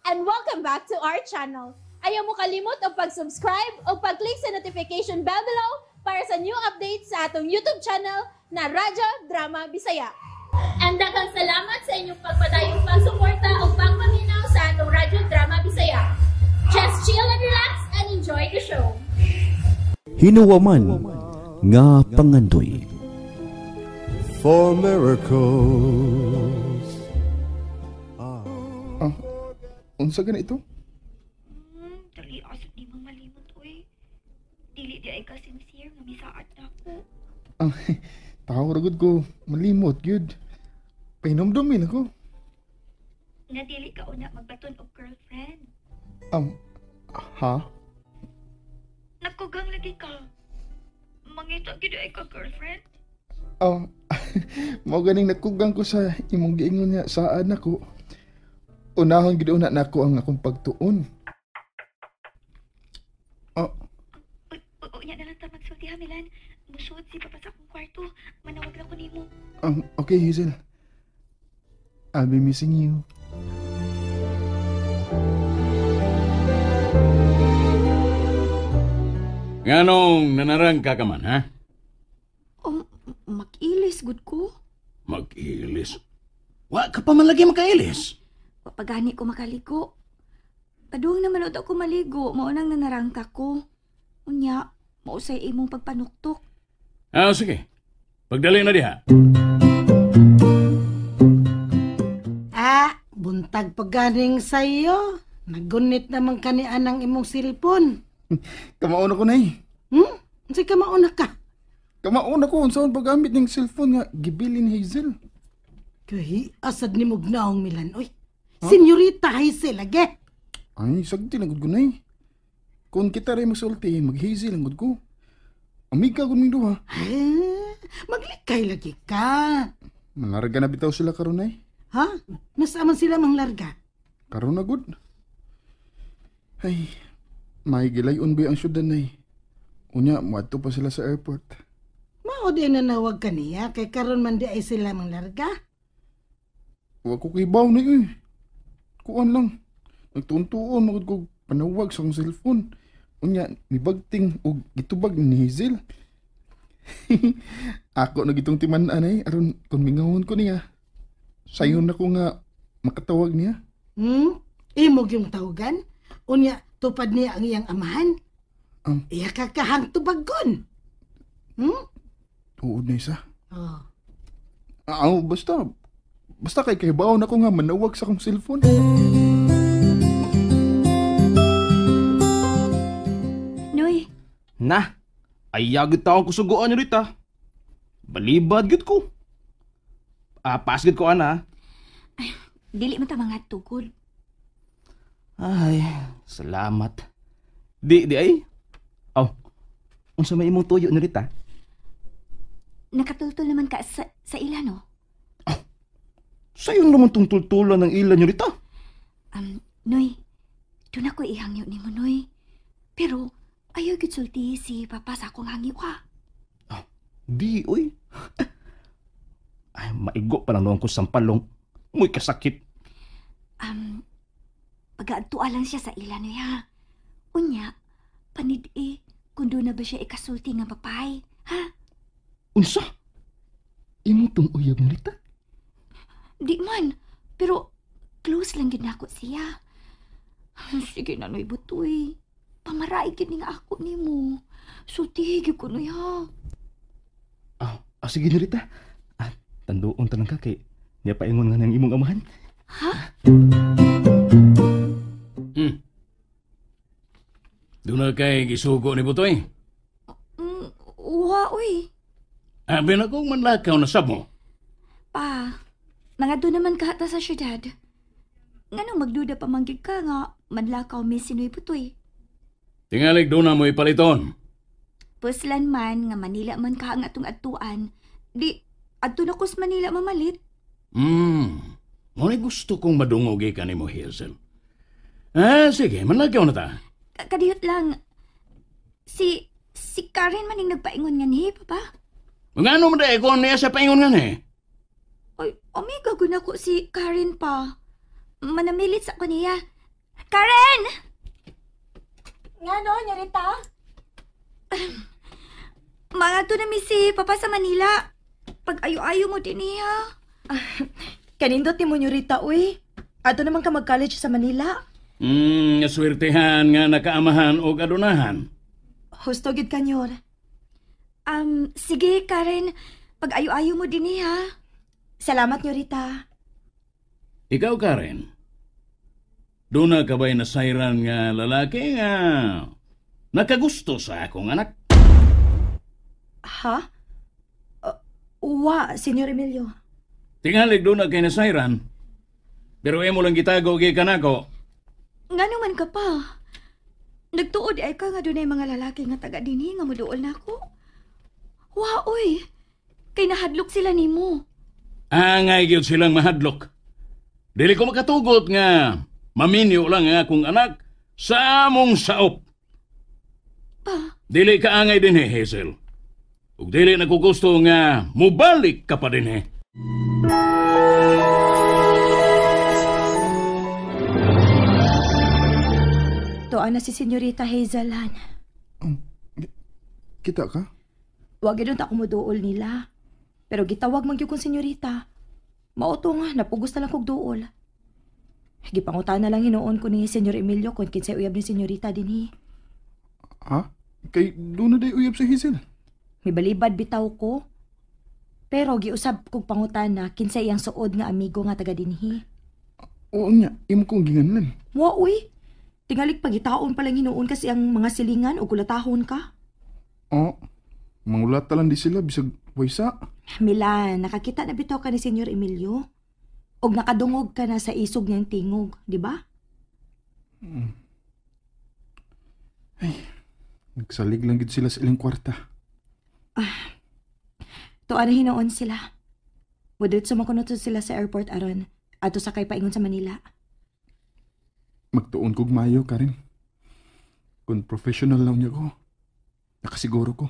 And welcome back to our channel. Ayaw mo kalimot og pag-subscribe o pag-click sa notification bell below para sa new updates sa atong YouTube channel na Radyo Drama Bisaya. And daghang salamat sa inyong pagpadayong pagsuporta o pagpaminaw sa atong Radyo Drama Bisaya. Just chill and relax and enjoy the show. Hinuwaman nga pangandoy. For miracles. Ah, unsa gani ito? Dali, asot ni mang malimot, uy. Dili di ay ka sincere nga misaad na ako. Ah, tao ra gud ko, malimot gyud. Pahinomdumin ako. Nga dili ka una magbaton og girlfriend. Ha? Nagkugang lagi ka. Mangita gyud ay ka girlfriend. Ah, mao ganing nagkugang ko sa imong giingon nga saad nako. Unahon gid una nako ang akong pagtuon. Ah, Uy, uy, unya na lang ta magsulti ha, Milan. Musuod si Papa sa akong kwarto. Manawag ra ko nimo. Okay, Hazel. I'll be missing you. Nganong nanarangka ka man, ha? Oh, mag-ilis gud ko. Mag-ilis? Wa ka pa man lagi makailis. Wa pa gani ko makaligo. Padung naman ud ako maligo, mao nang nanarangka ko. Unya, mausay imong pagpanuktok. Ah, sige. Pagdali na diha. Ah, buntag paganing sayo. Nagunit naman kani anang imong silpon. Kamauna ko, nay. Unsay kamauna ka? Kamauna ko unsaon paggamit ning cellphone nga gibilin Hazel. Kahi asad ni mugnaong Milan oy. Huh? Senyorita Hazel age. Ay, sagti lang gud ko, nay. Kung kita ray magsulti, mag-Hazel lang gud ko. Amiga gud ning duha. Ah, maglikay lagi ka. Manlarga na bitaw sila karon, nay. Ha? Nasa man sila manglarga? Karon na gud. Ay, may gilayon ba ang syudad, nay? Unya, muadto pa sila sa airport. Mao di nanawag ka niya, kay karon man di ay sila manglarga. Wa ko kibaw na eh. Kuan lang. Nagtuon-tuon magud ko panawag sa akong cellphone. Unya, nibagting og gitubag ni Hazel. Ako na gitong timan-an ay, aron kung mingawon ko niya. Sayon na ko nga makatawag niya. Imog yung tawagan? Unya, tupad niya ang iyang amahan? Iya ka kahang tubagon. Tuod na isa. Oh. Ah, basta. Basta kay kahibaon ako nga manawag sa akong cellphone. Noy. Na, ay agad taong kusuguan niyo rita. Balibad gud ko. Ah, pas gud ko ana. Ay, dili man ta mga tugod. Ay, salamat. Di ay. Aw, unsa may imong tuyo ni Rita? Nakatultol naman ka sa ila, no? Oh, sayon naman tong tultulan ng ila ni Rita. Noy, doon ako ihangyo ni mo, Noy. Pero, ayaw gyud sulti si Papa sa akong hangyo ka. Oh, di, uy. Ay, maigo pa lang noon ko sampalong. Muy kasakit. Pag-aadtua lang siya sa ila, Noy, ha? Unya, panid-i, kung doon na ba siya ikasulti nga papay, ha? Unsa? Imo tong uyab ni Rita? Di man, pero close lang gid nako siya. Sige na, Noy, butoy. Pamaray gid ni nga ako nimo. Sulti gid ko, Noy, ha? Ah, sige ni Rita. Ah, tanduon ta lang ka kay niya paingon nga nang imong amahan. Ha? Doon na kay gisugo ni Butoy? Wa, uy. Abi na kong manlakaw na sab mo. Pa, mga doon naman kahata sa syudad. Nganong magduda pa manggig ka nga manlakaw mi si Noy Butoy? Tingalig doon na mo ipaliton. Puslan man nga Manila man ka ang atong adtuan, di adto na ko sa Manila mamalit. Ngunit gusto kong madungog ka ni mo, Hazel. Ah, sige, manlakaw na ta. Kadiyot lang. Si Karen maning nagpaingon nga ni, Papa. Mga ano man dahil kung niya sa paingon nga ni? Ay, amiga guna ko si Karen pa. Manamilit sa ko niya. Karen! Ngano, Nyorita? Mangadto na mi si Papa sa Manila. Pag ayo-ayo mo din niya. Kanindot ni mo, Nyorita, uy. Ato naman ka mag-college sa Manila. Swertihan nga nakaamahan o adunahan. Husto gid ka, Nyor. Sige, Karen. Pag ayo-ayo mo din niya. Salamat, Nyorita. Ikaw, Karen. Doon na ka ba'y nasayran nga lalaki nga nakagusto sa akong anak? Ha? Wa, Senyor Emilio. Tingalig doon na kay nasayran. Pero imo lang gitago gikan nako. Ngano man ka pa? Nagtuod ay ka nga dunay mga lalaki nga taga dinhi nga moduol nako. Wa oy. Kay nahadlok sila nimo. Angay gyud silang mahadlok. Dili ko makatugot nga maminyo lang ang akong anak sa among saop. Pa? Dili ka angay dinhi, Hazel. Ug dili na ko gusto nga mubalik ka pa dinhi. Tuan na si Senyorita Hazel, han. Kita ka? Wag yun ta kumuduol nila. Pero gitawag man gyud kong senyorita. Mao to nga, napugos na lang kog duol. Gipangutan na lang hinuon ko ni Senyor Emilio kung kinsay uyab ni senyorita dinhi. Ha? Kay doon na day uyab sa Hazel. Mibalibad bitaw ko. Pero giusab kog pangutana kinsay iyang suod nga amigo nga taga dinhi. Oo nga, imo kong ginganlan. Wa uy. Tingalik pagitaon pa lang hinuon kasi ang mga silingan o kulatahon ka. Oo. Mangulata lang di sila bisag waysa. Milan, nakakita na bitaw ka ni Senyor Emilio. Og nakadungog ka na sa isog niyang tingog, di ba? Ay, nagsalig lang gid sila sa ilang kwarta. Tuan na hinoon sila. Mudiretso man kuno to sila sa airport aron adto sakay paingon sa Manila. Magtuon kog mayo, Karen. Kung professional lang niya ko, nakasiguro ko.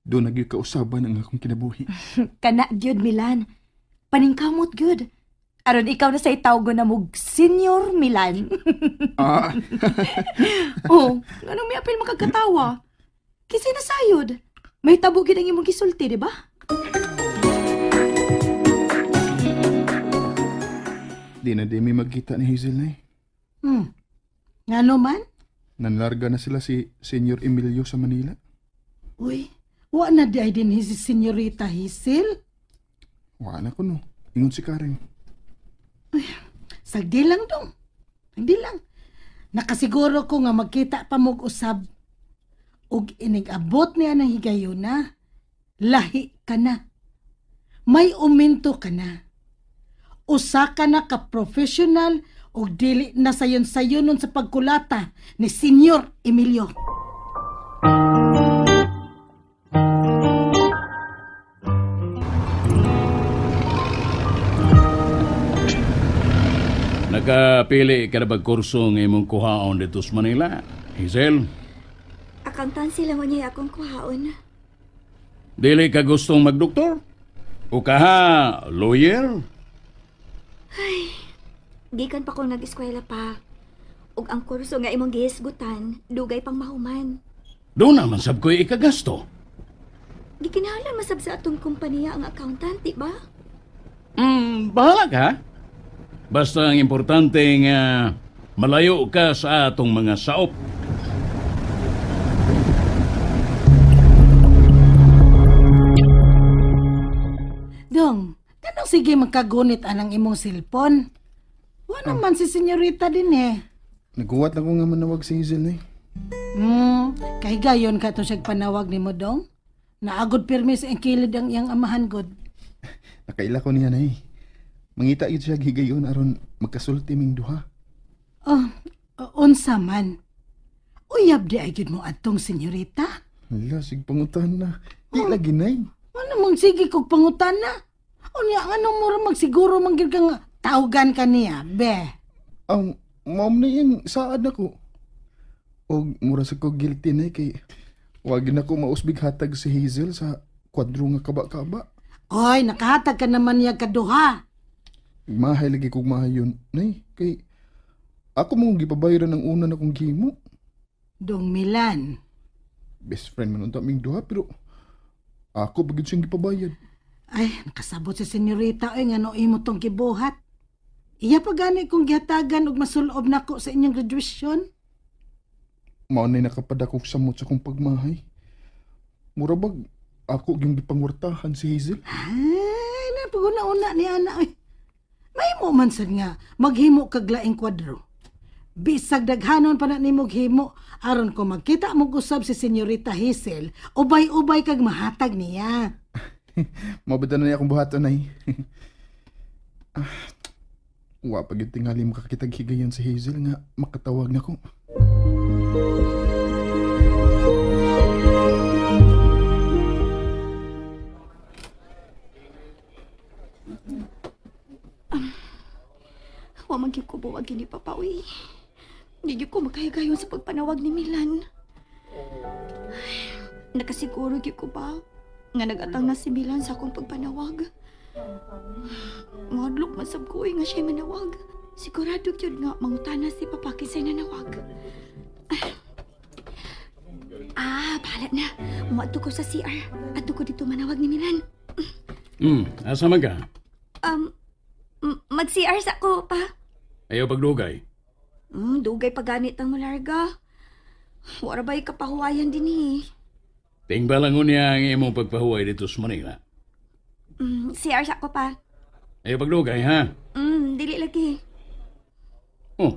Doon nagyud kausaban ang akong kinabuhi. Kana gyud, Milan. Paningkamot gyud. Aron ikaw na sa itawgo na mog Senior Milan. Oh, anong may apil makagkatawa? Kasi nasayod. May tabo gyud ang imong gisulti, di ba? Di na di may magkita ni Hazel na eh. Ngano man? Nanlarga na sila si Senyor Emilio sa Manila. Uy, wa na di ay din si Senyorita Hazel. Wa na ko no. Ingon si Karen. Uy, sagdi lang dong. Sagdi lang. Nakasiguro ko nga magkita pa mog usab. Ug inig-abot niya ng higayuna, lahi ka na. May uminto ka na. Usa ka na ka-professional ug dili na sayon-sayon nun sa pagkulata ni Senyor Emilio. Nakapili ka na ba kurso nga imong kuhaon dito sa Manila, Hazel? Accountancy lang niya akong kuhaon. Dili ka gustong magdoktor? O kaha, lawyer? Ay, gikan pa kong nag-eskwela pa. Ug ang kurso nga imong gihisgutan, dugay pang mahuman. Doon naman sab ko'y ikagasto. Gikinahanglan masab sa atong kompanya ang accountant, di ba? Bahala ka. Basta ang importante nga malayo ka sa atong mga saop. Dong, kanang sige magkagunit anang imong cellphone? Wa naman si senyorita din eh. Naguwat lang ko nga manawag si Hazel eh. Kahigayon ka itong siyang panawag ni mo, Dong. Naagod pirmi sa kilid ang iyang amahan, God. Nakaila ko niya na eh. Mangita yun siya higayon aron magkasulti ming duha. Oh, unsa man. Uyab di ay gyud mo adtong senyorita. Hala, sig pangutan na. Di lagi nay. Ano mong sige kog pangutan na? Unya, anong mura magsiguro man gyud ka nga tawgan ka niya, be? Ang mom na yung saad nako. Og mura sa ko guilty na kay wag na ko mausbig hatag si Hazel sa kwadro nga kaba-kaba. Oy, nakahatag ka naman niya kaduha. Mahay lagi kog mahayon, nay, kay Ako mong gipabayaran ang una na kong gihimo. Dong Milan. Best friend man unta ming duha pero ako pa gyud siyang gipabayad. Ay, nakasabot si senyorita oy ngano imo tong gibuhat. Iya pa gani kong gihatagan og masulob nako sa inyong graduation. Mao nay nakapadakog samot sa akong pagmahay. Mura bag ako gyung gipangwartahan si Hazel. Ay, na paguna-una ni ana oy. Mahimo man sad nga maghimo kag laing kwadro. Bisag daghanon pa na nimo himo aron ko magkita mo usab si Senyorita Hazel, ubay-ubay kag mahatag niya. Mabada na niya akong buhaton ay. Wa pa gyud tingali makakitag higayon si Hazel nga makatawag nako. Wa man gyud ko buwag gini Papa uy. Di gyud ko makahigayon sa pagpanawag ni Milan. Ay, nakasiguro gyud ko ba nga nagatang na si Milan sa akong pagpanawag. Ngadlok man sab ko nga siya manawag. Sigurado gyud nga mangutana si Papa kinsay nanawag. Ah, bahala na. Muadto ko sa CR. Adto ko dito manawag ni Milan. Asa man ka? Mag-CR sa ko pa. Ayaw pagdugay. Dugay pa ganit ang mularga. Wara ba'y kapahuwayan din eh. Tingba lang niya ang imong pagpahuway dito sa Manila. CR sa ko pa. Ayaw pagdugay, ha? Dili lagi. Oh,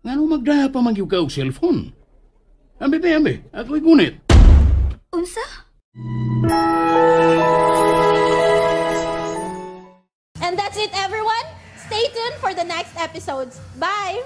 ngano magdaha pa magyug ka og cellphone? Ambi, be, ambi. Ako'y gunit. Unsa? And that's it, everyone. Stay tuned for the next episodes. Bye!